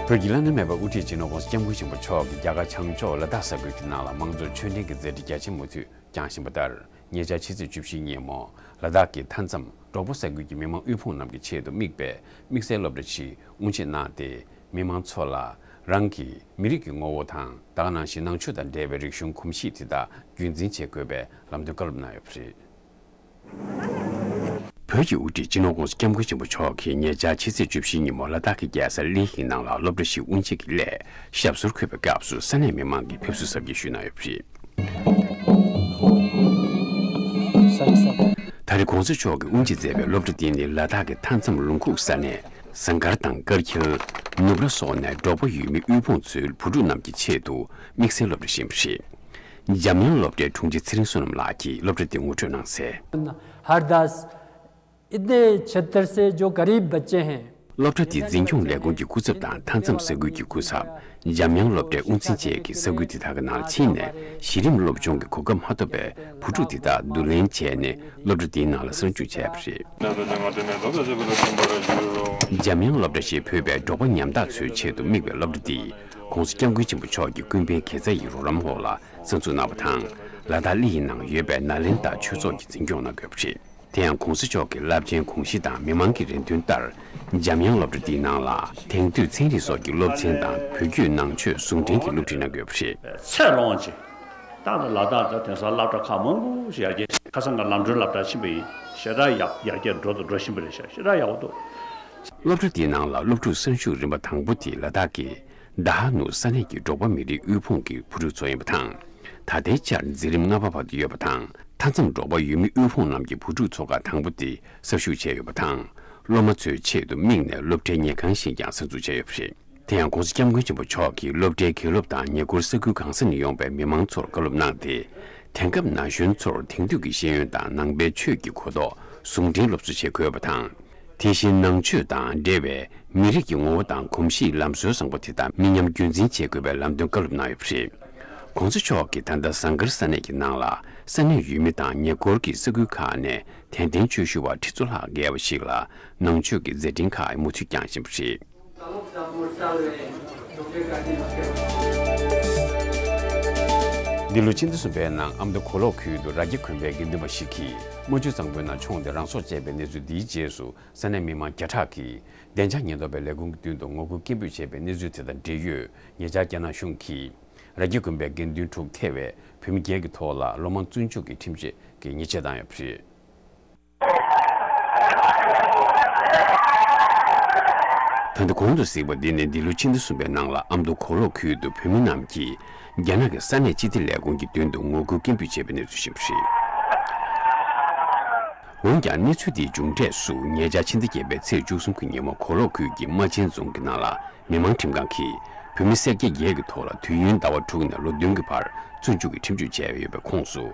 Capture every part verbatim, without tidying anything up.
བོད་ཀྱི་བླ་ན་མེད་པའི་དབུ་ཁྲིད་སྤྱི་ནོར་༸གོང་ས་༸སྐྱབས་མགོན་ཆེན་པོ་མཆོག་གིས་རྒྱ་གར་བྱང་ཕྱོགས་ལ་དྭགས་ས་ཁུལ་གྱི་ནང་ལ་དམངས་གཙོའི་ཆོས་འབྲེལ་གྱི་མཛད་འཕྲིན་རྒྱ་ཆེན་མུ་མཐུད་བསྐྱངས་བཞིན་པ་ལྟར། ཉེ་ཆར་ཕྱི་ཚེས་བཅུ་བཞི་ཉིན་མོ་ལ་དྭགས་ཀྱི་མཐའ་མཚམས་འབྲོག་པ་ས་ཁུལ་གྱི་མི་མང་དབུལ་ཕོངས་རྣམས་ཀྱི་ཆེད་དུ་དམིགས་པའི་དམིགས་བསལ་སློབ་གྲྭ་ཞིག་དབུ་འབྱེད་གནང་སྟེ། མི་མང་ཚོ་ལ་རང་གི་མི་རིགས་ཀྱི་ངོ་བོ་དང་། ད་ག་ནང་བཞིན་ནང་ཆོས་དང་འབྲེལ་བའི་རིག་གཞུང་གོམས་གཤིས་དེ་དག་རྒྱུན་འཛིན་བྱེད་དགོས་པའི་ལམ་སྟོན་བཀའ་སློབ་གནང་ཡོད་པ་རེད། བོད་ཀྱི་དབུ་ཁྲིད་སྤྱི་ནོར་༸གོང་ས་༸སྐྱབས་མགོན་ཆེན་པོ་མཆོག་གིས་ཉེ་ཆར་ཕྱི་ཚེས་བཅུ་བཞི་ཉིན་མོ་ལ་དྭགས་ཀྱི་རྒྱལ་ས་ལི་ཡིང་ནང་ལ་སློབ་གྲྭ་ཞིག་དབུ་འབྱེད་ཀྱི་སླད་ཞབས་སོར་འཁོད་པའི་སྐབས་སུ་ས་གནས་མི་མང་གིས་ཕེབས་བསུ་གཟབ་རྒྱས་ཞུས་གནང་ཡོད་པ་རེད། ད་རེས་༸གོང་ས་མཆོག་གིས་དབུ་འབྱེད་མཛད་པའི་སློབ་གྲྭ་འདི་ནི་ལ་དྭགས་ཀྱི་མཐའ་མཚམས་ལུང་ཁུག་ས་གནས་ཟངས་དཀར་དང་དཀར་འཁྱིལ། ནུབ་ར་སོགས་ནས་འབྲོག་པ་ཡུལ་མི་དབུལ་ཕོངས་ཚོའི་བུ་ཕྲུག་རྣམས་ཀྱི་ཆེད་དུ་དམིགས་བསལ་སློབ་གྲྭ་ཞིག་ཡིན་པ་རེད། འཇམ་དབྱངས་སློབ་གྲྭའི་དྲུང་ཆེ་ཚེ་རིང་བསོད་ནམས་ལགས་ཀྱིས་སློབ་གྲྭ་འདི་ངོ་སྤྲོད་གནང་གསལ། हर दस इतने छत्तर से जो गरीब बच्चे हैं। སློབ་གྲྭ་འདི་འཛིན་སྐྱོང་ལས་ཁུངས་ཀྱི་སྐུ་ཚབ་དང་མཐའ་མཚམས་ས་ཁུལ་གྱི་སྐུ་ཚབ། འཇམ་དབྱངས་སློབ་གྲྭའི་དབུ་འཛིན་བཅས་ཀྱིས་ས་ཁུལ་དེ་དག་གི་ནང་ཕྱིན་ནས་གཞི་རིམ་སློབ་སྦྱོང་གི་གོ་སྐབས་མ་ཐོབ་པའི་བུ་ཕྲུག་དེ་དག་བསྡུ་ལེན་བྱས་ནས་སློབ་གྲྭ་འདིའི་ནང་ལ་གསར་འཇུག་བྱས་པ་རེད། འཇམ་དབྱངས་སློབ་གྲྭ་ཞེས་འབོད་པའི་འབྲོག་པ་ཉམ་ཐག་ཚོའི་ཆེད་དུ་དམིགས་པའི་སློབ་གྲྭ་འདི་༸གོང་ས་༸སྐྱབས་མགོན་ཆེན་པོ་མཆོག་གི་ཀུན་ཕན་དགེ་རྩ་ཡི་རོགས་རམ་འོག་ལ་གསར་འཛུགས་གནང་བ་དང་། ལ་དྭགས་ལི་ཡི་ནང་ཡོད་པའི་ནཱ་ལེནྡྲ་ཆོས་ཚོགས་ཀྱིས་འཛིན་སྐྱོང་གནང་དགོས་པ་རེད། དེ་ཡང་༸གོང་ས་མཆོག་གི་རླབས་ཆེན་དགོངས་གཞི་དང་མི་མང་གི་རེ་འདུན་ལྟར། འཇམ་དབྱངས་སློབ་གྲྭ་འདིའི་ནང་ལ་དེང་དུས་ཚན་རིག་སོགས་ཀྱི་སློབ་ཚན་དང་བོད་བརྒྱུད་ནང་ཆོས་ཟུང་འབྲེལ་གྱི་སློབ་ཁྲིད་གནང་དགོས་པ་རེད། ཚད་ལོངས་ཀྱི། ད་ནི་ལ་དྭགས་དང་དེང་སང་སློབ་གྲྭ་ཁག་མང་པོ་ཞིག་ཡར་རྒྱས། ཁ་སང་ང་ལམ་གྲོན་སློབ་གྲྭར་ཕྱིན་པ་ཡིན། ཞེ་དྲག་ཡག་ཡར་རྒྱས་འགྲོ་དང་འགྲོ་བཞིན་པ་རེད་ཤག་ཞེ་དྲག་ཡག་པོ་འདུག་སློབ་གྲྭ་འདིའི་ནང་ལ་སློབ་ཕྲུག་གསར་ཞུགས་རིམ་པ་དང་པོ་དེ་ལ་དྭགས་ཀྱི་ད་ཧ་ནུ་ས་གནས་ཀྱི་འབྲོག་པ་མི་རིགས་དབུལ་ཕོངས་ཀྱི་བུ་ཕྲུག་ཚོ་ཡིན་པ་དང་། ད་ལྟའི་ཆར་འཛིན་རིམ་ལྔ་པ་བར་དུ་ཡོད་པ་དང་། མཐའ་མཚམས་འབྲོག་པ་ཡུལ་མི་དབུལ་ཕོངས་རྣམས་ཀྱི་བུ་ཕྲུག་ཚོགས་ཁག་དང་པོ་དེ་གསར་ཞུགས་བྱས་ཡོད་པ་དང་། སློབ་མ་ཚོའི་ཆེད་དུ་དམིགས་ནས་སློབ་གྲྭའི་ཉལ་ཁང་ཞིག་ཀྱང་གསར་འཛུགས་བྱས་ཡོད་པ་རེད། དེ་ཡང་༸གོང་ས་༸སྐྱབས་མགོན་ཆེན་པོ་མཆོག་གིས་སློབ་གྲྭའི་དགེ་སློབ་དང་ཉེ་འཁོར་ས་ཁུལ་གང་ས་ནས་ཡོང་པའི་མི་མང་ཚོར་བཀའ་སློབ་གནང་སྟེ། དེང་སྐབས་ན་གཞོན་ཚོར་དེང་དུས་ཀྱི་ཤེས་ཡོན་དང་ནང་པའི་ཆོས་ཀྱི་གོ་རྟོགས་ཟུང་འབྲེལ་སློབ་གསོ་བྱེད་དགོས་པ་དང་། དེ་བཞིན་ནང་ཆོས་དང་འབྲེལ་བའི་མི་རིགས་ཀྱི་ངོ་བོ་དང་གོམས་གཤིས་ལམ་སྲོལ་བཟང་པོ་དེ་དག་མི་ཉམས་རྒྱུན་འཛིན་བྱེད་དགོས་པའི་ལམ་སྟོན་བཀའ་སློབ་གནང་ཡོད་པ་རེད། ༸གོང་ས་མཆོག་གིས་ད་ལྟ་ཟངས་དཀར་ས་གནས་ཀྱི་ནང་ལ་ས་གནས་ཡུལ་མི་དང་ཉེ་འཁོར་གྱི་ས་ཁུལ་ཁག་ནས་དད་ལྡན་ཆོས་ཞུ་བ་ཁྲི་ཚོ་ལྷག་བརྒལ་བ་ཞིག་ལ་ནང་ཆོས་ཀྱི་མཛད་འཕྲིན་ཁག་མུ་མཐུད་བསྐྱངས་བཞིན་པ་རེད། འདི་ལོ་ཕྱི་ཟླ་གསུམ་པའི་ནང་ཨ་མདོ་གོ་ལོག་ཁུལ་དུ་རྭ་རྒྱ་དགོན་པའི་དགེ་འདུན་པ་ཞིག་གིས་རྨ་ཆུ་གཙང་པོའི་ནང་མཆོངས་ཏེ་རང་སྲོག་བཅད་པའི་གནས་ཚུལ་འདིའི་རྗེས་སུ་ས་གནས་མི་མང་བརྒྱ་ཕྲག་གིས་བདེ་འཇགས་ཉེན་རྟོག་པའི་ལས་ཁུངས་ཀྱི་མདུན་དུ་ངོ་རྒོལ་སྐད་འབོད་བྱས་པའི་གནས་ཚུལ་དེ་དང་འབྲེལ་ཡོད། ཉེ་ཆར་རྒྱ་ནག་གཞུང་གིས་རྭ་རྒྱ་དགོན་པའི་དགེ་འདུན་དྲུག་ཐེ་བའི་བོད་མི་བརྒྱད་ཀྱི་ཐོག་ལ་ལོ་མང་བཙོན་འཇུག་གི་ཁྲིམས་ཆད་ཀྱི་ཉེས་ཆད་བཏང་ཡོད་པ་རེད། ད་ལྟ་གོང་དུ་གཟིགས་པ་འདི་ནི་འདི་ལོ་ཕྱི་ཟླ་གསུམ་པའི་ནང་ལ་ཨ་མདོ་གོ་ལོག་ཁུལ་དུ་བོད་མི་རྣམས་ཀྱིས་རྒྱ་ནག་གི་ས་གནས་སྤྱི་བདེ་ལས་ཁུངས་ཀྱི་མདུན་དུ་ངོ་རྒོལ་སྐད་འབོད་བྱས་པའི་གནས་ཚུལ་ཞིག་རེད། འོན་ཀྱང་གནས་ཚུལ་འདིའི་མཇུག་འབྲས་སུ་ཉེ་ཆར་ཕྱི་ཟླ་བརྒྱད་པའི་ཚེས་བཅུ་གསུམ་གྱི་ཉིན་མོ་གོ་ལོག་ཁུལ་གྱི་རྨ་ཆེན་རྫོང་གི་ནང་ལ་མི་མང་ཁྲིམས་ཁང་གིས་བོད་མི་སེར་སྐྱ་བརྒྱད་ཀྱི་ཐོག་ལ་དུས་ཡུན་ཟླ་བ་དྲུག་ནས་ལོ་བདུན་གྱི་བར་བཙོན་འཇུག་གི་ཁྲིམས་གཅོད་བྱས་ཡོད་པའི་ཁོངས་སུ།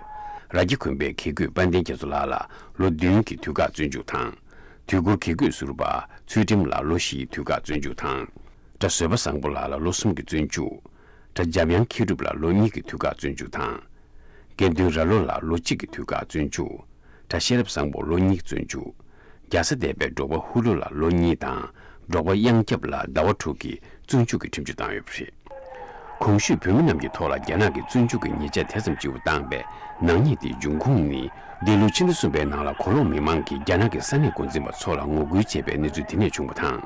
རྭ་རྒྱ་དགོན་པའི་དགེ་བསྐོས་དཔལ་ལྡན་རྒྱ་མཚོ་ལགས་ལ་ལོ་བདུན་གྱི་དུས་བཀག་བཙོན་འཇུག་དང་། དུས་འཁོར་དགེ་བསྐོས་ཟུར་པ་ཚུལ་ཁྲིམས་ལ་ལོ་བཞིའི་དུས་བཀག་བཙོན་འཇུག་དང་། གྲྭ་བཟོད་པ་བཟང་པོ་ལགས་ལ་ལོ་གསུམ་གྱི་བཙོན་འཇུག་གྲྭ་འཇམ་དབྱངས་མཁས་གྲུབ་ལ་ལོ་གཉིས་ཀྱི་དུས་བཀག་བཙོན་འཇུག་དང་། དགེ་འདུན་རྭ་ལོ་ལ་ལོ་གཅིག་གི་དུས་བཀག་བཙོན་འཇུག་གྲྭ་ཤེས་རབ་བཟང་པོ་ལོ་གཉིས་བཙོན་འཇུག་རྒྱ་བཟའ་སྡེ་པའི་འབྲོག་པ་ཧུ་ལུ་ལ་ལོ་གཉིས་དང་། འབྲོག་པ་གཡང་སྐྱབས་ལ་ཟླ་བ་དྲུག་གི་བཙོན་འཇུག་གི་ཁྲིམས་གཅོད་བཏང་ཡོད་པ་རེད། གོང་ཞུས་བོད་མི་རྣམས་ཀྱི་ཐོག་ལ་རྒྱ་ནག་གི་བཙོན་འཇུག་གི་ཉེས་ཆད་དེ་ཙམ་ལྕི་པོ་བཏང་བའི་ནག་ཉེས་དེའི་འབྱུང་ཁུངས་ནི། འདི་ལོའི་ཕྱི་ཟླ་གསུམ་པའི་ནང་ལ་གོ་ལོག་མི་མང་གིས་རྒྱ་ནག་གི་ས་གནས་འགོ་འཛིན་པ་ཚོ་ལ་ངོ་རྒོལ་བྱས་པའི་གནས་ཚུལ་དེ་ནས་བྱུང་བ་དང་།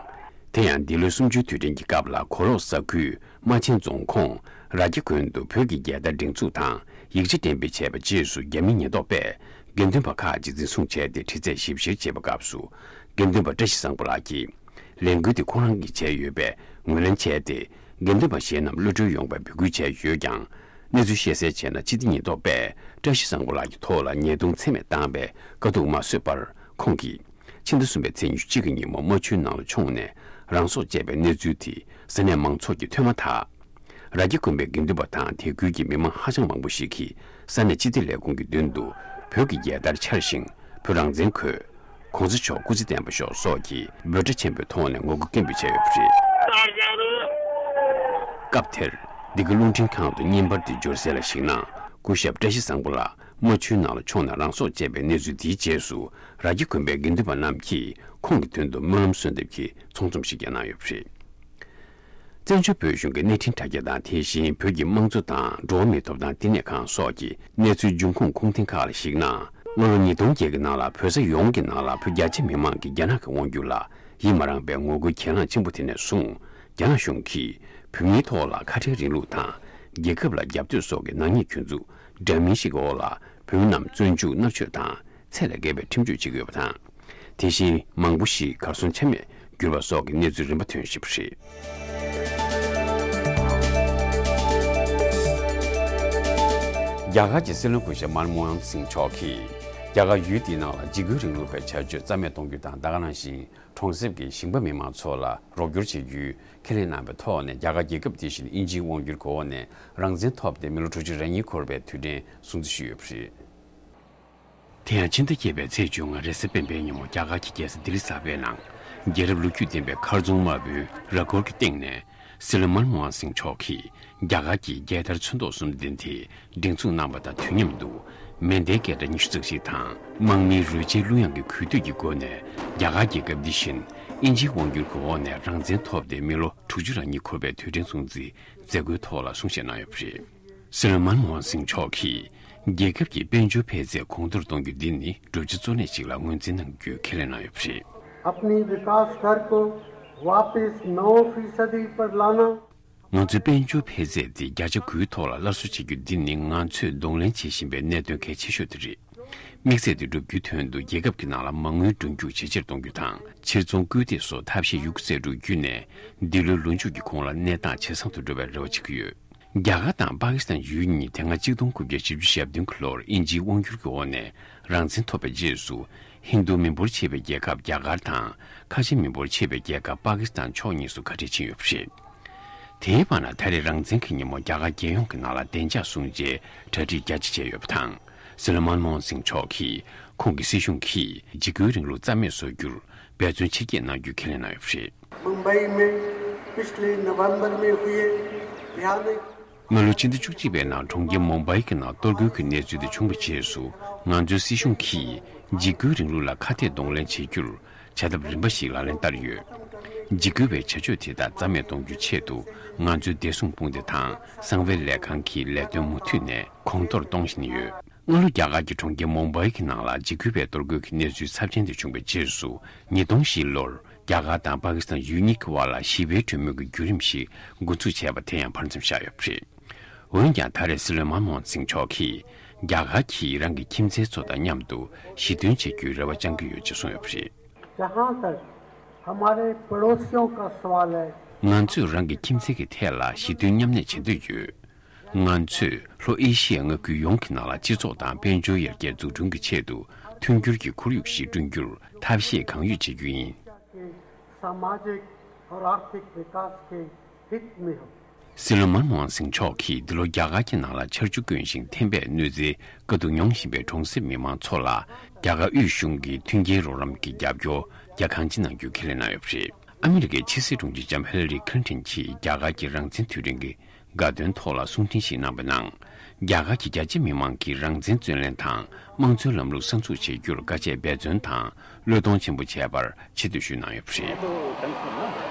དེ་ཡང་འདི་ལོའི་གསུམ་བཅུའི་དུས་དྲན་གྱི་སྐབས་ལ་གོ་ལོག་ས་ཁུལ་རྨ་ཆེན་རྫོང་ཁོངས་རྭ་རྒྱ་དགོན་དུ་བོད་ཀྱི་རྒྱལ་དར་སྒྲེང་འཛུགས་དང་ཡིག་ཆ་འགྲེམས་སྤེལ་བྱས་པའི་རྗེས་སུ་རྒྱ་མི་ཉེན་རྟོག་པས་དགེ་འདུན་པ་ཁག་ཅིག་འཛིན་བཟུང་བྱས་ཏེ་དྲི་རྩད་ཞིབ་བཤེར་བྱེད་པའི་སྐབས་སུ་དགེ་འདུན་པ་བཀྲ་ཤིས་བཟང་པོ་ལགས་ཀྱིས་ལས་འགུལ་དེ་ཁོ་རང་གིས་བྱས་ཡོད་པའི་ངོས་ལེན་བྱས་ཏེ་དགེ་འདུན་པ་གཞན་རྣམས་གློད་གྲོལ་ཡོང་བའི་འབོད་སྐུལ་བྱས་ཡོད་ཀྱང་། གནས་ཚུལ་ཤེས་གསལ་བྱས་ན་སྤྱི་བདེ་ཉེན་རྟོག་པས་བཀྲ་ཤིས་བཟང་པོ་ལགས་ཀྱི་ཐོག་ལ་ཉེས་རྡུང་ཚད་མེད་བཏང་བའི་དཀའ་སྡུག་མ་བཟོད་པར་ཁོང་གིས། ཕྱི་ཟླ་གསུམ་པའི་ཚེས་ཉི་ཤུ་གཅིག་གི་ཉིན་མོ་རྨ་ཆུའི་ནང་ལ་མཆོངས་ནས་རང་སྲོག་བཅད་པའི་གནས་ཚུལ་དེ་ས་གནས་མང་ཚོགས་ཀྱིས་ཐོས་མ་ཐག་རྭ་རྒྱ་དགོན་པའི་དགེ་འདུན་པ་དང་དེ་ཁུལ་གྱི་མི་མང་ཧ་ཅང་མང་པོ་ཞིག་གིས་ས་གནས་སྤྱི་བདེ་ལས་ཁུངས་ཀྱི་མདུན་དུ་བོད་ཀྱི་རྒྱལ་དར་འཕྱར་ཞིང་བོད་རང་བཙན་དགོས། གོང་ས་མཆོག་སྐུ་ཚེ་བརྟན་པ་ཤོག་སོགས་ཀྱི་འབོད་སྒྲ་ཆེན་པོའི་ཐོག་ནས་ངོ་རྒོལ་སྐད་འབོད་བྱས་ཡོད་པ་རེད། སྐབས་དེར་འདི་ག་རླུང་འཕྲིན་ཁང་དུ་བརྙན་པར་དེ་འབྱོར་གསལ་ལ་གཞིགས་ན་སྐུ་ཞབས་བཀྲ་ཤིས་བཟང་པོ་ལགས་རྨ་ཆུའི་ནང་ལ་མཆོངས་ནས་རང་སྲོག་བཅད་པའི་གནས་ཚུལ་དེའི་རྗེས་སུ་རྭ་རྒྱ་དགོན་པའི་དགེ་འདུན་པ་རྣམས་ཀྱིས་ཁོང་གི་མདུན་དུ་སྨོན་ལམ་གསོལ་འདེབས་ཀྱི་ཚོགས་འཛོམས་ཤིག་ཀྱང་གནང་ཡོད་པ་རེད། བཙན་བྱོལ་བོད་གཞུང་གི་གནས་འཕྲིན་དྲ་རྒྱ་དང་། དེ་བཞིན་བོད་ཀྱི་དམངས་གཙོ་དང་འགྲོ་བ་མིའི་ཐོབ་ཐང་བསྟི་གནས་ཁང་སོགས་ཀྱི་གནས་ཚུལ་འབྱུང་ཁུངས་ཁུངས་ལྡན་ཁག་ལ་གཞིགས་ན། སྔ་ལོ་ཉིས་སྟོང་བརྒྱད་ཀྱི་ནང་ལ་བོད་ས་ཡོངས་ཀྱི་ནང་ལ་བོད་རྒྱ་ཆེ་མི་མང་གིས་རྒྱ་ནག་གི་དབང་བསྒྱུར་ལ་ཡིད་མ་རངས་པའི་ངོ་རྒོལ་གྱེན་ལངས་ཆེན་པོ་དེ་ནས་བཟུང་། རྒྱ་ནག་གཞུང་གིས་བོད་མིའི་ཐོག་ལ་ཁ་བྲལ་རིང་ལུགས་དང་། རྒྱལ་ཁབ་ལ་རྒྱབ་གཏོད་སོགས་ཀྱི་ནག་ཉེས་སྐྱོན་འཛུགས་འདྲ་མིན་ཞིག་གི་འོག་ལ་བོད་མི་རྣམས་བཙོན་འཇུག་མནར་གཅོད་དང་། ཚད་ལས་བརྒལ་བའི་ཁྲིམས་གཅོད་བྱེད་ཀྱི་ཡོད་པ་དང་། དེ་བཞིན་མང་པོ་ཞིག་གར་སོང་ཆ་མེད་གྱུར་པ་སོགས་ཀྱི་གནས་ཚུལ་རིམ་པ་ཐོན་བཞིན་པ་རེད། རྒྱ་གར་གྱི་སྲིད་བློན་སྐུ་ཞབས་མན་མོ་ཧན་སིང་མཆོག་གིས་རྒྱ་གར་ཡུལ་དེའི་ནང་ལ་འཇིགས་སྐུལ་རིང་ལུགས་པའི་བྱ་སྤྱོད་རྩ་མེད་གཏོང་རྒྱུ་དང་། ད་ག་ནང་བཞིན་གྲོང་གསེབ་ཀྱི་ཞིང་པ་མི་མང་ཚོ་ལ་རོགས་སྐྱོར་བྱེད་རྒྱུའི་ཁས་ལེན་གནང་བའི་ཐོག་ནས། རྒྱ་གར་རྒྱལ་ཁབ་དེ་བཞིན་དབྱིན་ཇིའི་དབང་བསྒྱུར་གྱི་འོག་ནས་རང་བཙན་ཐོབ་སྟེ་མི་ལོ་དྲུག་ཅུ་རེ་གཉིས་འཁོར་བའི་དུས་དྲན་སྲུང་བརྩི་ཞུས་ཡོད་པ་རེད། དེ་ཡང་ཕྱི་ཟླ་བརྒྱད་པའི་ཚེས་བཅོ་ལྔ་རེས་གཟའ་སྤེན་པའི་ཉིན་མོ། རྒྱ་གར་གྱི་རྒྱལ་ས་ལྡི་ལི་གསར་པའི་ནང་རྒྱལ་རབས་ལོ་རྒྱུས་ལྡན་པའི་མཁར་རྫོང་དམར་པོའི་ར་སྐོར་གྱི་སྟེང་ནས། སྲིད་བློན་མན་མོ་ཧན་སིང་མཆོག་གིས་རྒྱ་གར་གྱི་རྒྱལ་དར་ཚོན་མདོག་གསུམ་ལྡན་དེ་སྒྲེང་འཛུགས་གནང་བ་དང་། དུས་མཉམ་དུ་མེ་མདའི་རྒྱལ་དར་ཉི་ཤུ་རྩ་གཅིག་དང་། དམག་མིའི་རོལ་ཆའི་གླུ་དབྱངས་ཀྱི་གུས་འདུད་ཀྱི་སྒོ་ནས། རྒྱ་གར་རྒྱལ་ཁབ་འདི་བཞིན་དབྱིན་ཇིའི་དབང་བསྒྱུར་གྱི་འོག་ནས་རང་བཙན་ཐོབ་སྟེ་མི་ལོ་དྲུག་ཅུ་རེ་གཉིས་འཁོར་བའི་དུས་དྲན་སྲུང་བརྩིའི་མཛད་སྒོའི་ཐོག་ལ་གསུང་བཤད་གནང་ཡོད་པ་རེད། སྲིད་བློན་མན་མོ་ཧན་སིང་མཆོག་གིས། རྒྱལ་ཁབ་ཀྱི་དཔལ་འབྱོར་འཕེལ་ཚད་གོང་མཐོར་གཏོང་རྒྱུ་འདི་ནི་བསྒྲུབ་བྱ་གཙོ་གནད་ཅིག་ལ་ངོས་འཛིན་གནང་རྒྱུའི་ཁས་ལེན་གནང་ཡོད་པ་རེད། अपनी विकास दर को वापस नौ फीसदी पर लाना। ང་ཚོའི་དཔལ་འབྱོར་འཕེལ་ཚད་དེ་བརྒྱ་ཆ་དགུའི་ཐོག་ལ་སླར་གསོ་བྱེད་རྒྱུ་འདི་ནི་ང་ཚོས་གདོང་ལེན་བྱེད་བཞིན་པའི་གནད་དོན་གལ་ཆེ་ཤོས་དེ་རེད། དམིགས་ཚད་དེ་བསྒྲུབ་རྒྱུའི་དོན་དུ། རྒྱལ་ཁབ་ཀྱི་ནང་ལ་མ་དངུལ་འགྲོ་རྒྱུག་ཇེ་ཆེར་གཏོང་རྒྱུ་དང་། ཕྱིར་ཚོང་སྐུལ་འདེད་སོགས་ཐབས་ཤེས་ཡོད་རྒུ་རྩལ་སྤྲུགས་བརྒྱུད་ནས། འདི་ལོའི་ལོ་མཇུག་གི་གོང་ལ་གནས་སྟངས་ཇེ་བཟང་དུ་འགྲོ་བའི་རེ་བ་བྱེད་ཀྱི་ཡོད། རྒྱ་གར་དང་པ་ཀི་སི་ཐན་ཡུལ་གཉིས་དེ་སྔ་གཅིག་སྟོང་དགུ་བརྒྱ་བཞི་བཅུ་ཞེ་བདུན་གྱི་ལོར་དབྱིན་ཇིའི་དབང་བསྒྱུར་གྱི་འོག་ནས་རང་བཙན་ཐོབ་པའི་རྗེས་སུ། ཧིན་རྡུ་མི་འབོར་ཆེ་བའི་རྒྱལ་ཁབ་རྒྱ་གར་དང་། ཁ་ཆེ་མི་འབོར་ཆེ་བའི་རྒྱལ་ཁབ་པ་ཀི་སི་ཐན་ཕྱོགས་གཉིས་སུ་ཁ་བྲལ་ཕྱིན་ཡོད་པ་རེད། དེའི་བར་ན། ད་རེས་རང་བཙན་གྱི་ཉིན་མོ་རྒྱ་གར་རྒྱལ་ཡོངས་ཀྱི་ནང་ལ་བདེ་འཇགས་སྲུང་བྱའི་གྲ་སྒྲིག་རྒྱ་ཆེ་བྱས་ཡོད་པ་དང་། སྲིད་བློན་མན་མོ་ཧན་སིང་མཆོག་གིས། ཁོང་གི་སྲིད་གཞུང་གིས་འཇིགས་སྐུལ་རིང་ལུགས་རྩ་མེད་བཟོ་རྒྱུར་འབད་བརྩོན་ཆེ་བསྐྱེད་གནང་རྒྱུའི་ཁས་ལེན་གནང་ཡོད་པ་རེད། मुंबई में पिछले नवंबर में हुए भयानक སྔ་ལོ་ཕྱི་ཟླ་བཅུ་གཅིག་པའི་ནང་གྲོང་ཁྱེར་མུམ་བྷའི་གི་ནང་གཏོར་རྒོལ་གྱི་གནས་ཚུལ་དེ་བྱུང་བའི་རྗེས་སུ། ང་ཚོའི་སྲིད་གཞུང་གིས་འཇིགས་སྐུལ་རིང་ལུགས་ལ་ཁ་གཏད་གདོང་ལེན་བྱེད་རྒྱུར་བྱ་ཐབས་རིམ་པ་ཞིག་ལག་ལེན་བསྟར་ཡོད། འཇིགས་སྐུལ་བའི་བྱ་སྤྱོད་དེ་དག་རྩ་མེད་གཏོང་རྒྱུའི་ཆེད་དུ། ང་ཚོའི་བདེ་སྲུང་དཔུང་སྡེ་དང་གསང་བའི་ལས་ཁང་གིས་ལས་དོན་མུ་མཐུད་ནས་གོང་མཐོར་གཏོང་བཞིན་ཡོད། སྔ་ལོ་རྒྱ་གར་གྱི་གྲོང་ཁྱེར་མུམ་བྷའི་གི་ནང་ལ་འཇིགས་སྐུལ་བའི་གཏོར་རྒོལ་གྱི་གནས་ཚུལ་ཚབས་ཆེན་དེ་བྱུང་བའི་རྗེས་སུ། ཉིས་སྟོང་བཞི་ལོར་རྒྱ་གར་དང་པ་ཀི་སི་ཐན་ཡུལ་གཉིས་ཀྱི་དབར་ལ་ཞི་བའི་གྲོས་མོལ་གྱི་བརྒྱུད་རིམ་ཞིག་འགོ་འཛུགས་བྱས་པ་དེ་ཡང་བར་མཚམས་བཞག་ཡོད་པ་རེད། འོན་ཀྱང་། ད་རེས་སྲིད་བློན་མན་མོ་ཧན་སིང་མཆོག་གིས། རྒྱ་གར་གྱིས་རང་གི་ཁྱིམ་མཚེས་ཚོ་དང་མཉམ་དུ་ཞི་མཐུན་བྱེད་རྒྱུའི་རེ་བ་བཅང་གི་ཡོད་ཅེས་གསུངས་ཡོད་པ་རེད། जहां तक हमारे पड़ोसियों का सवाल है, ང་ཚོས་རང་གི་ཁྱིམ་མཚེས་ཀྱི་ཐད་ལ་ཞི་མཐུན་མཉམ་གནས་བྱེད་འདོད་ཡོད། ང་ཚོས་ལྷོ་ཨེ་ཤི་ཡའི་མངའ་ཁུལ་ཡོངས་ཀྱི་ནང་ལ་སྤྱི་ཚོགས་དང་དཔལ་འབྱོར་ཡར་རྒྱས་འཛུགས་སྐྲུན་གྱི་ཆེད་དུ་མཐུན་འགྱུར་གྱི་ཁོར་ཡུག་ཞིག་བསྐྲུན་རྒྱུར་ཐབས་ཤེས་གང་ཡོད་བྱེད་རྒྱུ་ཡིན། के सामाजिक और आर्थिक विकास के हित में हो। སྲིད་བློན་མན་མོ་ཧན་སིང་མཆོག་གིས་འདི་ལོ་རྒྱ་གར་གྱི་ནང་ལ་ཆར་ཆུ་དཀོན་ཞིང་ཐན་པས་གནོད་འཚེ་དཀའ་སྡུག་མྱོང་བཞིན་པའི་གྲོང་གསེབ་མི་མང་ཚོ་ལ། རྒྱ་གར་དབུས་གཞུང་གི་མཐུན་རྐྱེན་རོགས་རམ་གྱི་རྒྱབ་སྐྱོར་རྒྱ་གང་ཆེ་གནང་རྒྱུའི་ཁས་ལེན་གནང་ཡོད་པ་རེད། ཨ་མི་རི་ཀའི་ཕྱི་སྲིད་དྲུང་ཆེ་ལྕམ་ཧི་ལ་རི་ཁི་ལིན་ཏོན་གྱིས་རྒྱ་གར་གྱི་རང་བཙན་དུས་དྲན་གྱི་དགའ་སྟོན་ཐོག་ལ་གསུང་འཕྲིན་ཞིག་གནང་བའི་ནང་། རྒྱ་གར་གྱི་རྒྱ་ཆེ་མི་མང་གིས་རང་བཙན་བརྩོན་ལེན་དང་། དམངས་གཙོའི་ལམ་ལུགས་གསར་འཛུགས་བྱེད་རྒྱུར་དཀའ་སྤྱད་འབད་བརྩོན་དང་། བློས་གཏོང་ཆེན་པོ་བྱས་པར་ཆེ་བསྟོད་ཞུས་གནང་ཡོད་པ་རེད།